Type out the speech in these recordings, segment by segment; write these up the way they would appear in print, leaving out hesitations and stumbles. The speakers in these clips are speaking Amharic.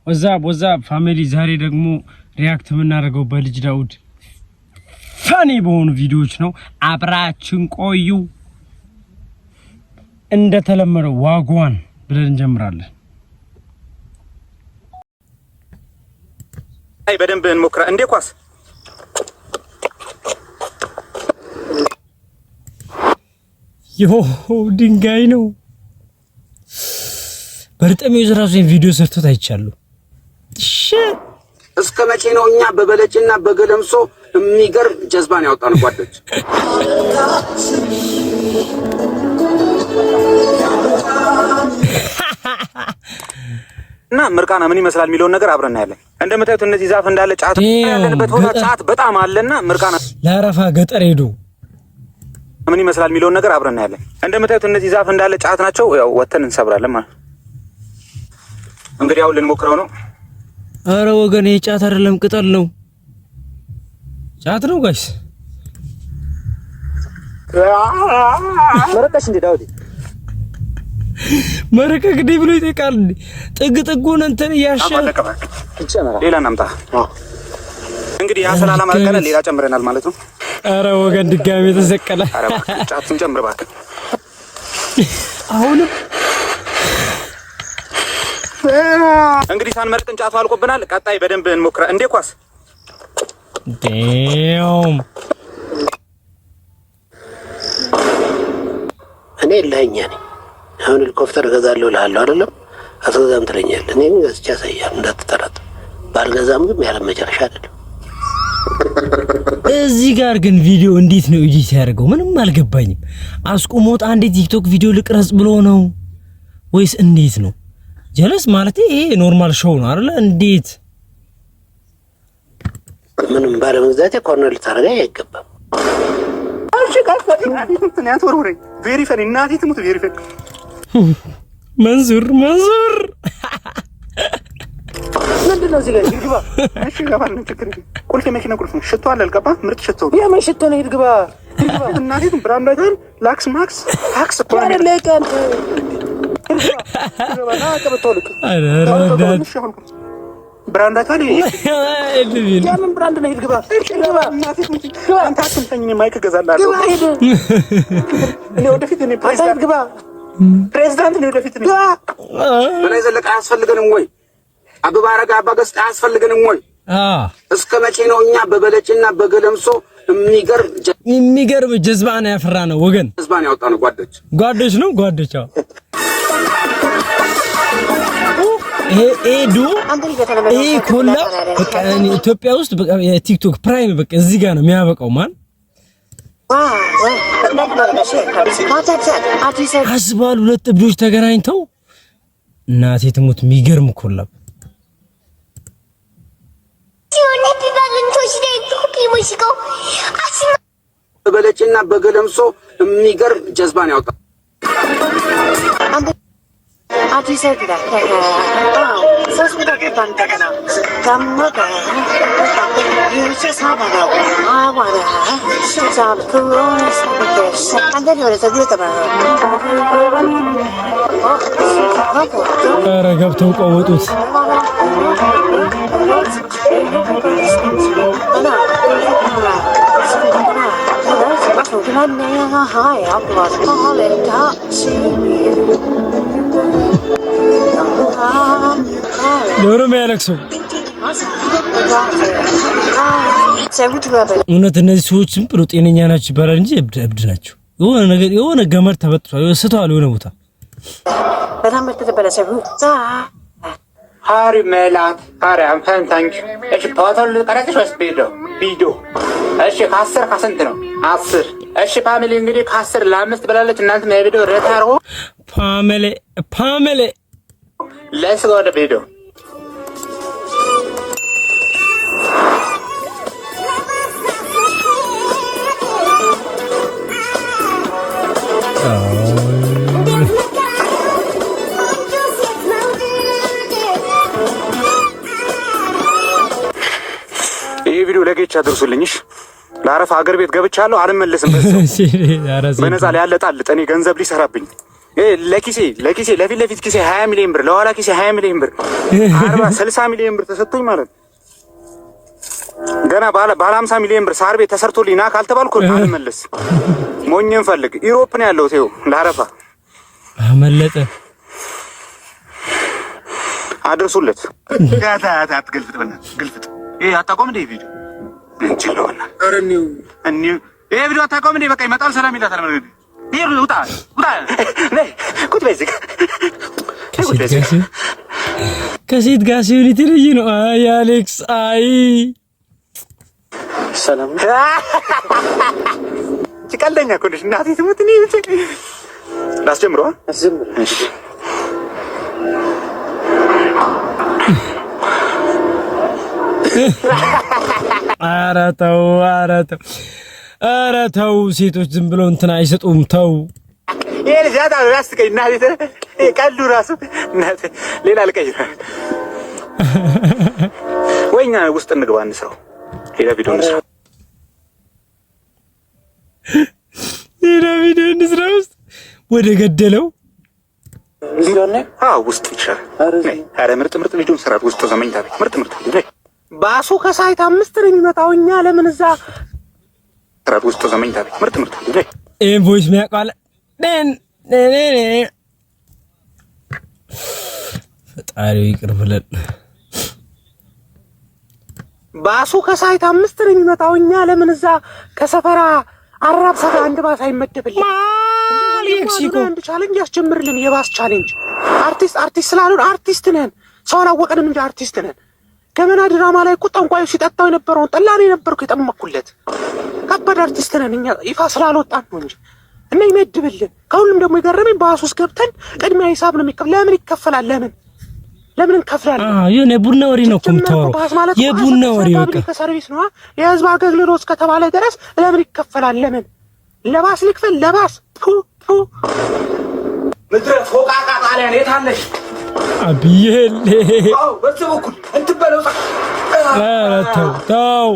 What's up, what's up, family? ዛሬ ደግሞ react የምናደርገው በልጅ ዳውድ funny በሆኑ ቪዲዮዎች ነው። አብራችን ቆዩ። እንደተለመደው wagwan ብለን እንጀምራለን። አይ፣ በደንብ እንሞክራ እንዴ ኳስ። Yo፣ ድንጋይ ነው። በርጠሜው ራሱ ቪዲዮ ሰርቶት አይቻሉ። እስከ መቼ ነው እኛ በበለጭና በገለምሶ የሚገርም ጀዝባን ያወጣን ጓዶች? እና ምርቃና ምን ይመስላል የሚለውን ነገር አብረን እናያለን። እንደምታዩት እነዚህ ዛፍ እንዳለ ጫት ያለንበት ቦታ ጫት በጣም አለና ምርቃና ለአረፋ ገጠር ሄዱ። ምን ይመስላል የሚለውን ነገር አብረን እናያለን። እንደምታዩት እነዚህ ዛፍ እንዳለ ጫት ናቸው። ያው ወተን እንሰብራለን ማለት እንግዲህ አሁን ልንሞክረው ነው። አረ ወገን፣ ይሄ ጫት አይደለም ቅጠል ነው። ጫት ነው guys። መረቀሽ እንዴ ዳውድ? መረቀቅ እንዴ ብሎ ይጠይቃል። ጥግ ጥጉን እንትን እያሸ ሌላ እናምጣ። እንግዲህ ያ ስላላማረቀነ ሌላ ጨምረናል ማለት ነው። አረ ወገን፣ ድጋሚ ተሰቀለ። አረ እባክህ ጫቱን ጨምር እባክህ። አሁንም። እንግዲህ ሳንመርቅ እንጫቱ አልቆብናል። ቀጣይ በደንብ እንሞክራ እንዴ ኳስ። Damn. እኔ እልኸኛ ነኝ። አሁን ሄሊኮፕተር እገዛለሁ እልሃለሁ አይደለም፣ አትገዛም ትለኛለህ። እኔ ግን ገዝቼ አሳያለሁ፣ እንዳትጠራጠር። ባልገዛም ግን ያለ መጨረሻ አይደለም። እዚህ ጋር ግን ቪዲዮ እንዴት ነው edit ያደርገው? ምንም አልገባኝም። አስቁሞት አንዴ ቲክቶክ ቪዲዮ ልቅረጽ ብሎ ነው ወይስ እንዴት ነው? ጀለስ ማለት ይሄ normal show ነው አይደለ? እንዴት? ምንም ባለመግዛቴ corner ልታደርገኝ አይገባም። Very funny፣ እናቴ ትሙት very funny። መንዙር መንዙር። ምንድን ነው እዚህ ጋር? ይግባ። እሺ ይገባል። ነው ችግር የለም። ቁልፍ የመኪና ቁልፍ ነው። ሽቶ አለ አልገባ። ምርጥ ሽቶ። የምን ሽቶ ነው? ሂድ ግባ። እናቴ brand አይተሃል? ላክስ ማክስ ታክስ እኮ ነው። አይደለ አንተ Brand አይተሃል? የምን brand ነው? ሂድ ግባ። ግባ። እናቴ አንተ አትምተኝ። እኔ mic እገዛልሃለሁ። ግባ ሂድ። እኔ ወደፊት እኔ አንተ ሂድ ፕሬዚዳንት ግባ። ፕሬዚዳንት ነኝ ወደፊት እኔ። ግባ። በላይ ዘለቀ አያስፈልገንም ወይ? አበባ አረጋ አባገስጥ አያስፈልገንም ወይ? እስከ መቼ ነው እኛ በበለጭና በገለምሶ የሚገርም የሚገርም ጀዝባ ነው ያፈራ ነው ወገን። ጀዝባን ያወጣን ጓዶች? ጓዶች ነው ጓዶች። አዎ፣ ይሄ ኤዱ ይሄ collab በቃ እኔ ኢትዮጵያ ውስጥ በቃ የቲክቶክ prime በቃ እዚህ ጋር ነው የሚያበቃው። ማን አስባል ሁለት እብዶች ተገናኝተው፣ እናቴ ትሙት የሚገርም collab። በበለጭና በገለምሶ የሚገርም ጀዝባን ያወጣ ኧረ ገብተው ቀወጡት። ዶሮ የሚያለቅሰው እውነት እነዚህ ሰዎች ዝም ብሎ ጤነኛ ናቸው ይባላል እንጂ እብድ እብድ ናቸው። የሆነ ነገር የሆነ ገመድ ተበጥሷል፣ ስተዋል የሆነ ቦታ። Hi ሜላት፣ hi, I'm fine, thank። እሺ ፎቶ ልቀረጽሽ ወይስ ቪዲዮ? ቪዲዮ። እሺ ከ10 ከስንት ነው? 10። እሺ family፣ እንግዲህ ከ10 ለ5 ብላለች። እናንተም የቪዲዮ rate አድርጎ Family, family. Let's go ወደ ቪዲዮ። ይህ ቪዲዮ ለጌች አድርሱልኝ። እሺ ለአረፋ ሀገር ቤት ገብቻለሁ፣ አልመለስም። በዛው በነፃ ላይ ያለጣልጥ እኔ ገንዘብ ሊሰራብኝ ለኪሴ ለኪሴ ለፊት ለፊት ኪሴ 20 ሚሊዮን ብር፣ ለኋላ ኪሴ 20 ሚሊዮን ብር፣ 40 60 ሚሊዮን ብር ተሰጥቶኝ ማለት ገና ባለ 50 ሚሊዮን ብር ሳር ቤት ተሰርቶልኝ ና ካልተባልኩ አልመለስ። ሞኝን ፈልግ። Europe ነው ያለሁት። ይኸው ለአረፋ አመለጠ። አድርሱለት። አትገልፍጥ፣ በእናትህ ግልፍጥ። ይሄ አታውቀውም እንደ ቪዲዮ እንችለው ይሄ ቪዲዮ አታውቀውም እንደ በቃ ይመጣል፣ ሰላም ይላታል። ይሄ ውጣ ውጣ፣ ነይ ቁጭ በይ እዚህ ከሴት ጋር ሲሆን የተለየ ነው። አይ አሌክስ፣ አይ ሰላም ቀልደኛ እኮ ነሽ እናቴ ትሙት። እኔ ላስጀምረዋ። እሺ ኧረ ተው፣ ኧረ ተው፣ ኧረ ተው። ሴቶች ዝም ብለው እንትን አይሰጡም። ተው። ይሄ ልጅ በጣም ነው ያስቀኝ። እናቴ ቀልዱ ራሱ እናቴ ሌላ ልቀይር ወይ እኛ ውስጥ እንግባ እንስራው፣ ሌላ ቪዲዮ እንስራ፣ ሌላ ቪዲዮ እንስራ። ውስጥ ወደ ገደለው አዎ፣ ውስጥ ይሻላል። ኧረ ምርጥ ምርጥ ቪዲዮ እንስራ ውስጥ ዘመኝታ ቤት ምርጥ ምርጥ ባሱ ከ site 5 ነው የሚመጣው። እኛ ለምን እዛ ውስጥ ዘመኝታ ቤት ምርጥ ምርጥ ይሄን voice የሚያውቀው ፈጣሪው ይቅር ብለን። ባሱ ከ site 5 ነው የሚመጣው። እኛ ለምን እዛ ከሰፈራ አራብሳ ጋር አንድ ባስ አይመደብልን? አንድ challenge ያስጀምርልን፣ የ bus challenge። አርቲስት አርቲስት ስላሉን አርቲስት ነን፣ ሰው አላወቀንም እንጂ አርቲስት ነን። ገመና ድራማ ላይ እኮ ጠንቋዩ ሲጠጣው የነበረውን ጠላ እኔ ነበርኩ የጠመኩለት። ከባድ አርቲስት ነን እኛ፣ ይፋ ስላልወጣን ነው እንጂ እና ይመድብልን። ከሁሉም ደግሞ የገረመኝ ባስ ውስጥ ገብተን ቅድሚያ ሂሳብ ነው የሚከፍል። ለምን ይከፈላል? ለምን ለምን እንከፍላለን? አዎ የሆነ የቡና ወሬ ነው እኮ የምታወራው፣ የቡና ወሬ በቃ service ነው። የህዝብ አገልግሎት እስከተባለ ድረስ ለምን ይከፈላል? ለምን ለባስ ልክፈል? ለባስ ፑ ፑ ምድረ ፎቃቃ ጣሊያን የት አለሽ? አብዬል አዎ፣ በዚህ በኩል እንትን በለው። ኧረ ተው ተው።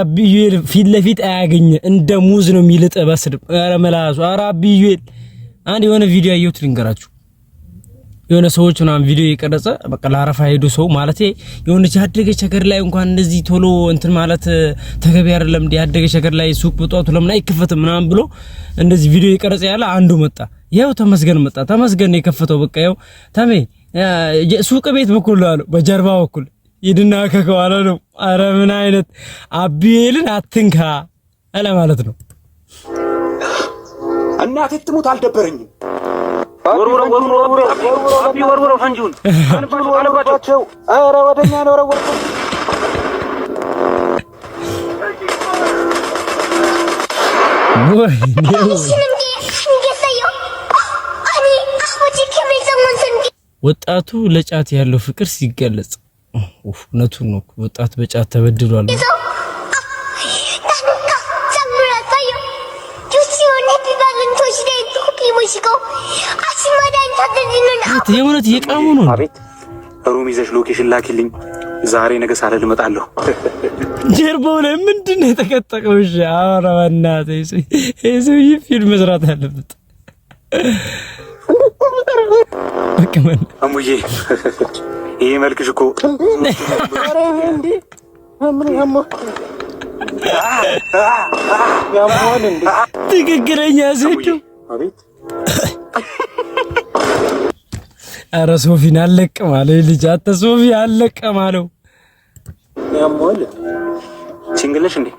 አብዩኤል ፊት ለፊት አያገኘ እንደ ሙዝ ነው የሚልጥ በስድብ። ኧረ መላሱ። ኧረ አብዩኤል አንድ የሆነ ቪዲዮ ያየሁት ልንገራችሁ። የሆነ ሰዎች ምናምን ቪዲዮ የቀረጸ በቃ ለአረፋ ሄዱ ሰው ማለት የሆነች ያደገች ሀገር ላይ እንኳን እንደዚህ ቶሎ እንትን ማለት ተገቢ አይደለም። እንደ ያደገች ሀገር ላይ ሱቅ በጧቱ ለምን አይከፈትም ምናምን ብሎ እንደዚህ ቪዲዮ የቀረጸ ያለ አንዱ መጣ። ያው ተመስገን መጣ። ተመስገን የከፈተው በቃ ያው ተሜ ሱቅ ቤት በኩል አለው በጀርባ በኩል ሂድና ከከዋለ ነው። አረ ምን አይነት አብዩኤልን አትንካ አለ ማለት ነው። እናቴ ትሙት አልደበረኝም። ወርውረው ወርውረው ፈንጂውን አነባቸው። ኧረ ወደኛ ነው ወረወርኩት። ወጣቱ ለጫት ያለው ፍቅር ሲገለጽ እውነቱን ነው። ወጣት በጫት ተበድሏል። የእውነት እየቃሙ ነው። አቤት room ይዘሽ location ላኪልኝ። ዛሬ ነገ ሳልል እመጣለሁ። ጀርባው ላይ ምንድን ነው የተቀጠቀው? እሺ ኧረ በእናትህ ይሄ ሰውዬ ፊልም መስራት አለበት። በቃ እሙዬ ይሄ መልክሽ እኮ ትክክለኛ ሴቱ። ኧረ ሶፊን አለቅም አለ ልጅ። አንተ ሶፊ አለቅም አለው። single ነሽ እንዴ?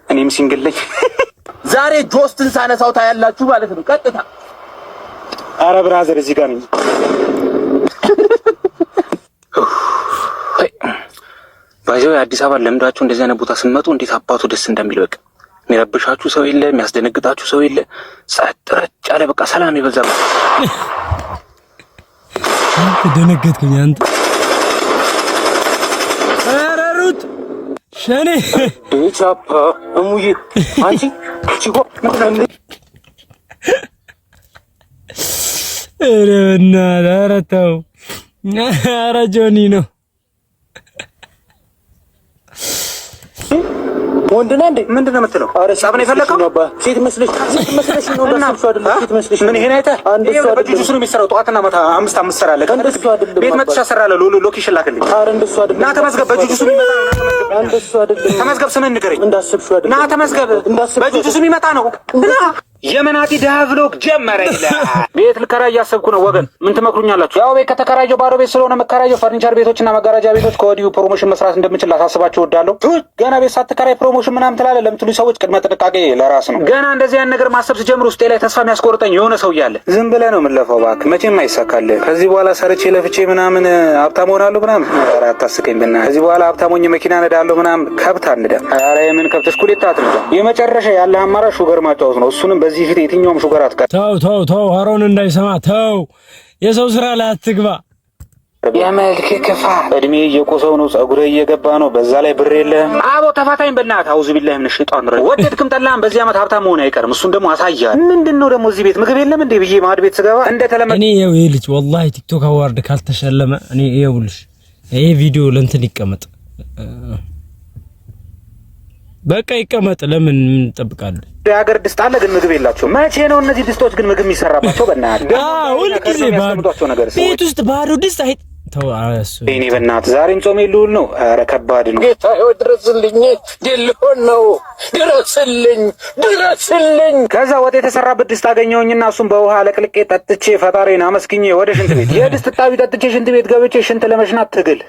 እኔም single ነኝ። ዛሬ ጆስትን ሳነሳው ታያላችሁ ማለት ነው። ቀጥታ አረ brother እዚህ ጋር ነኝ። ባይዘው የአዲስ አበባ ለምዳችሁ እንደዚህ አይነት ቦታ ስትመጡ እንዴት አባቱ ደስ እንደሚል በቃ የሚረብሻችሁ ሰው የለ፣ የሚያስደነግጣችሁ ሰው የለ። ጸጥ ረጭ ያለ በቃ ሰላም የበዛበት። አንተ ደነገጥኩኝ። አንተ ኧረ ሩጥ ሸኔ ቻፓ እሙዬ አንቺ ቺኮ ኧረ በእናትህ ኧረ ተው ኧረ ጆኒ ነው። ወንድ ነህ እንዴ? ምንድን ነው የምትለው? ጸብ ነው የፈለከው? ሴት መስለሽ ሴት መስለሽ ነው እንዳሰብሽው አይደለም። ሴት መስለሽ ምን ይሄን አይተህ እንደሱ በ jiu jitsu ነው የሚሰራው። ጠዋትና ማታ አምስት አምስት ሰራለህ። እንደሱ አይደለም። ቤት መጥቻ ሰራለህ። Location ላክልኝ። ኧረ እንደሱ አይደለም። ና ተመዝገብ። በ jiu jitsu የሚመጣ ነው። ና ተመዝገብ። እንደሱ አይደለም። ተመዝገብ። ስምህን ንገረኝ። እንዳሰብሽው አይደለም። ና ተመዝገብ። እንዳሰብሽው በ jiu jitsu የሚመጣ ነው። ና የመናጢ ድሃ vlog ጀመረ ይላል። ቤት ልከራይ እያሰብኩ ነው ወገን፣ ምን ትመክሩኛላችሁ? ያው ቤት ከተከራየው ባዶ ቤት ስለሆነ መከራየው ፈርኒቸር ቤቶችና መጋረጃ ቤቶች ከወዲሁ promotion መስራት እንደምችል ላሳስባችሁ እወዳለሁ። ገና ቤት ሳትከራይ promotion ምናምን ትላለህ ለምትሉ ሰዎች ቅድመ ጥንቃቄ ለራስ ነው። ገና እንደዚህ ያን ነገር ማሰብ ስጀምር ውስጤ ላይ ተስፋ የሚያስቆርጠኝ የሆነ ሰው እያለ ዝም ብለህ ነው የምንለፋው። እባክህ መቼም አይሳካልህ። ከዚህ በኋላ ሰርቼ ለፍቼ ምናምን ሀብታም ሆናለሁ ምናምን፣ ኧረ አታስቀኝ ብና። ከዚህ በኋላ ሀብታም ሆኜ መኪና ነዳለሁ ምናምን፣ ከብት አንዳም። ኧረ የምን ከብት እስኩሌታ አትነዳ። የመጨረሻ ያለህ አማራጭ sugar ማጫወት ነው። እሱንም በዚህ ፊት የትኛውም sugar አትቀር። ተው ተው ተው፣ ሀሮን እንዳይሰማ ተው። የሰው ስራ ላይ አትግባ። የመልክ ክፋት እድሜ እየቆሰው ነው፣ ጸጉርህ እየገባ ነው። በዛ ላይ ብር የለህም። አቦ ተፋታኝ በእናትህ። أعوذ بالله من الشيطان الرجيم። ወደድክም ጠላህም በዚህ ዓመት ሀብታም መሆን አይቀርም። እሱን ደግሞ አሳያለሁ። ምንድን ነው ደግሞ እዚህ ቤት ምግብ የለም እንዴ ብዬ ማድ ቤት ስገባ እንደተለመደ እኔ ይኸው ይሄ ልጅ ወላሂ ቲክቶክ award ካልተሸለመ እኔ ይኸውልሽ ይሄ ቪዲዮ ለእንትን ይቀመጥ፣ በቃ ይቀመጥ። ለምን ምን እንጠብቃለን? የሀገር ድስት አለ ግን ምግብ የላቸውም። መቼ ነው እነዚህ ድስቶች ግን ምግብ የሚሰራባቸው? በእናትህ ሁልጊዜ የሚያስቀምጧቸው ነገር ቤት ውስጥ ባዶ ድስት አይ ተው። እሱ እኔ በእናትህ ዛሬም ጾም ልውል ነው። ኧረ ከባድ ነው። ጌታዬ ድረስልኝ፣ ድልሆን ነው። ድረስልኝ፣ ድረስልኝ። ከዛ ወጥ የተሰራበት ድስት አገኘሁኝና እሱን በውሃ ለቅልቄ ጠጥቼ ፈጣሪን አመስግኜ ወደ ሽንት ቤት የድስት ጣቢ ጠጥቼ ሽንት ቤት ገብቼ ሽንት ለመሽናት ትግል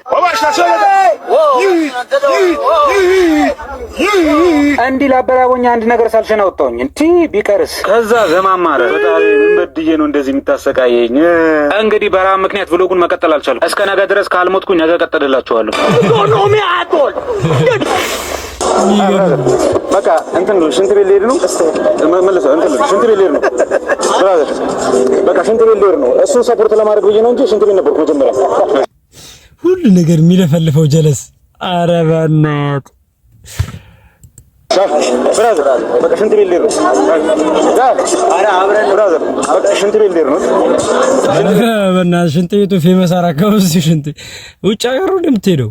እንዲህ ላበላቦኛ አንድ ነገር ሳልሸና ወጣሁኝ። እንዲ ቢቀርስ ከዛ ዘማማረ ፈጣሪ ምን በድዬ ነው እንደዚህ የምታሰቃየኝ? እንግዲህ በረሃብ ምክንያት vlog ኡን መቀጠል አልቻልኩም። እስከ ነገ ድረስ ካልሞትኩኝ ነገ ቀጥልላችኋለሁ። በቃ እንትን ሽንት ቤት ልሄድ ነው። መልሰው እንትን ሽንት ቤት ልሄድ ነው። Brother በቃ ሽንት ቤት ልሄድ ነው። እሱን support ለማድረግ ብዬ ነው እንጂ ሽንት ቤት ነበርኩ መጀመሪያ። ሁሉ ነገር የሚለፈልፈው ጀለስ። ኧረ በእናትህ Brother በቃ ሽንት ቤት ልሄድ ነው። Brother በቃ ሽንት ቤት ልሄድ ነው። በእናትህ ሽንት ቤቱ famous አደረገው። እዚህ ሽንት ውጭ ሀገር ነው እንደምትሄደው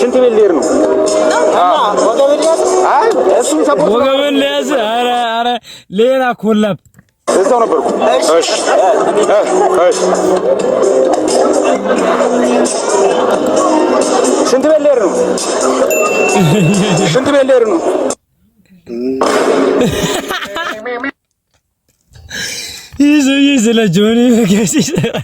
ሽንት ቤት ልሄድ ነው። አይ እሱን support ወገብን ልያዝ። ኧረ ኧረ ሌላ collab እዛው ነበርኩ። እሺ እሺ ሽንት ቤት ልሄድ ነው። ሽንት ቤት ልሄድ ነው። ይህ ሰውዬ ስለ ጆኒ ቬጋስ ሲሰራ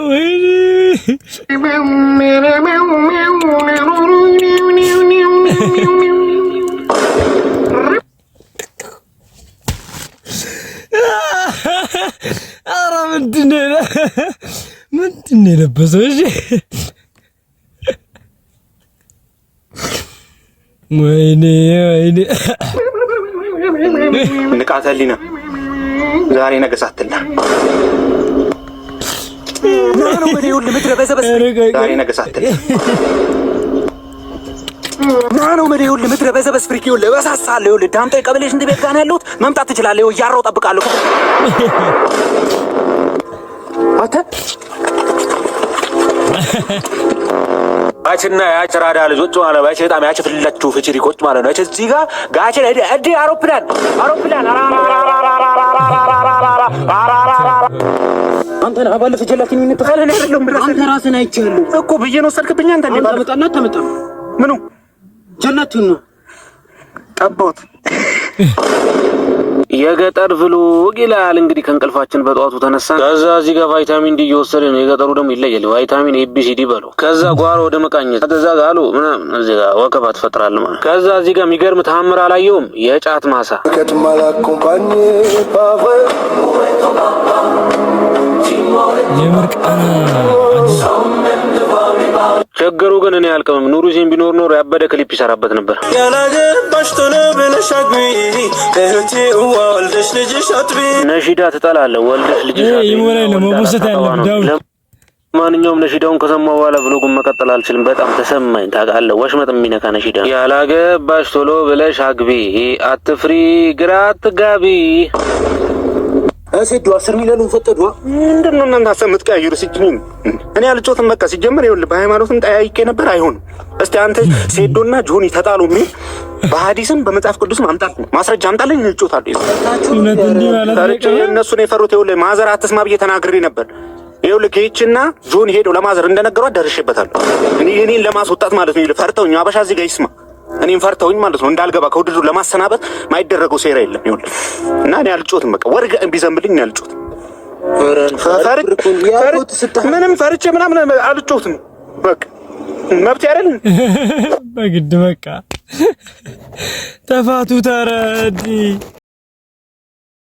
ወይኔ ኧረ ምንድን ነው የለበሰው? እሺ ወይኔ ወይኔ ንቃተ ህሊና ዛሬ ነገ ሳትል ዛሬ ነገ ሳትል ና ነው መደ ይኸውልህ፣ ምድረ በዘበዝ ፍሪክ ይኸውልህ፣ እበሳሳለሁ። ይኸውልህ ዳምጠው የቀበሌ ሽንት ቤት ጋር ነው ያለሁት። መምጣት ትችላለህ። ይኸው እያራሁ እጠብቃለሁ። አንተ ያችና ያች ራዳ ልጆች ማለት ነው። ያች በጣም ያች ፍላችሁ ፍችሪኮች ማለት ነው። ያች እዚህ ጋር ጋችን እዲ አውሮፕላን አውሮፕላን አንተ ነህ ባለፈው ጀላቲን የሚነጥፋል። እኔ አይደለሁም። አንተ ራስህን አይቼሃለሁ እኮ ብዬ ነው ወሰድክብኝ። አንተ እንዴ ታመጣና ታመጣ ምኑ ጀላቲን ነው ጠባሁት። የገጠር vlog ይላል እንግዲህ። ከእንቅልፋችን በጠዋቱ ተነሳን። ከዛ እዚህ ጋር vitamin D እየወሰድን የገጠሩ ደግሞ ይለያል። Vitamin A B C D በለው። ከዛ ጓሮ ወደ መቃኘት ከዛ ጋር አሉ ምናምን እዚህ ጋር ወከባ ትፈጥራለህ ማለት። ከዛ እዚህ ጋር የሚገርም ተአምር አላየሁም። የጫት ማሳ የምርቃና ችግሩ ግን እኔ አልቅምም። ኑሩ ሁሴን ቢኖር ኖሮ ያበደ ክሊፕ ይሰራበት ነበር። ነሺዳ ትጠላለህ፣ ወልደሽ ልጅሽ ይሞላኝ ነው መቦሰት ያለብህ ዳውድ። ማንኛውም ነሺዳውን ከሰማሁ በኋላ vlog ኡን መቀጠል አልችልም። በጣም ተሰማኝ። ታውቃለህ፣ ወሽመጥ የሚነካ ነሺዳ። ያላገባሽ ቶሎ ብለሽ አግቢ፣ አትፍሪ፣ ግራ አትጋቢ። ሴዶ 10 ሚሊዮን ፈጠዱ። ምንድን ነው እናንተ ሀሳብ የምትቀያይሩ? እኔ አልጮትም። በቃ ሲጀመር ይኸውልህ በሃይማኖትም ጠያይቄ ነበር፣ አይሆንም። እስቲ አንተ ሴዶና ጆኒ ተጣሉ የሚል በሀዲስም በመጽሐፍ ቅዱስም አምጣ፣ ማስረጃ አምጣልኝ፣ እንጮታለሁ። እውነት እንዲህ ማለት ፈርቼ እነሱን የፈሩት ይኸውልህ ማዘር አትስማ ብዬ ተናግሬ ነበር። ይኸውልህ ጌችና ጆኒ ሄደው ለማዘር እንደነገሯት ደርሼበታለሁ። እኔን ለማስወጣት ማለት ነው። ፈርተውኝ አበሻ እዚህ ጋር ይስማ፣ እኔም ፈርተውኝ ማለት ነው እንዳልገባ ከውድድሩ ለማሰናበት ማይደረገው ሴራ የለም። ይኸውልህ እና እኔ አልጮትም። በቃ ወርቅ ቢዘንብልኝ እኔ አልጮትም። ምንም ፈርቼ ምናምን አልጮትም። በቃ መብት አይደል? በግድ በቃ ተፋቱ። ተረዲ።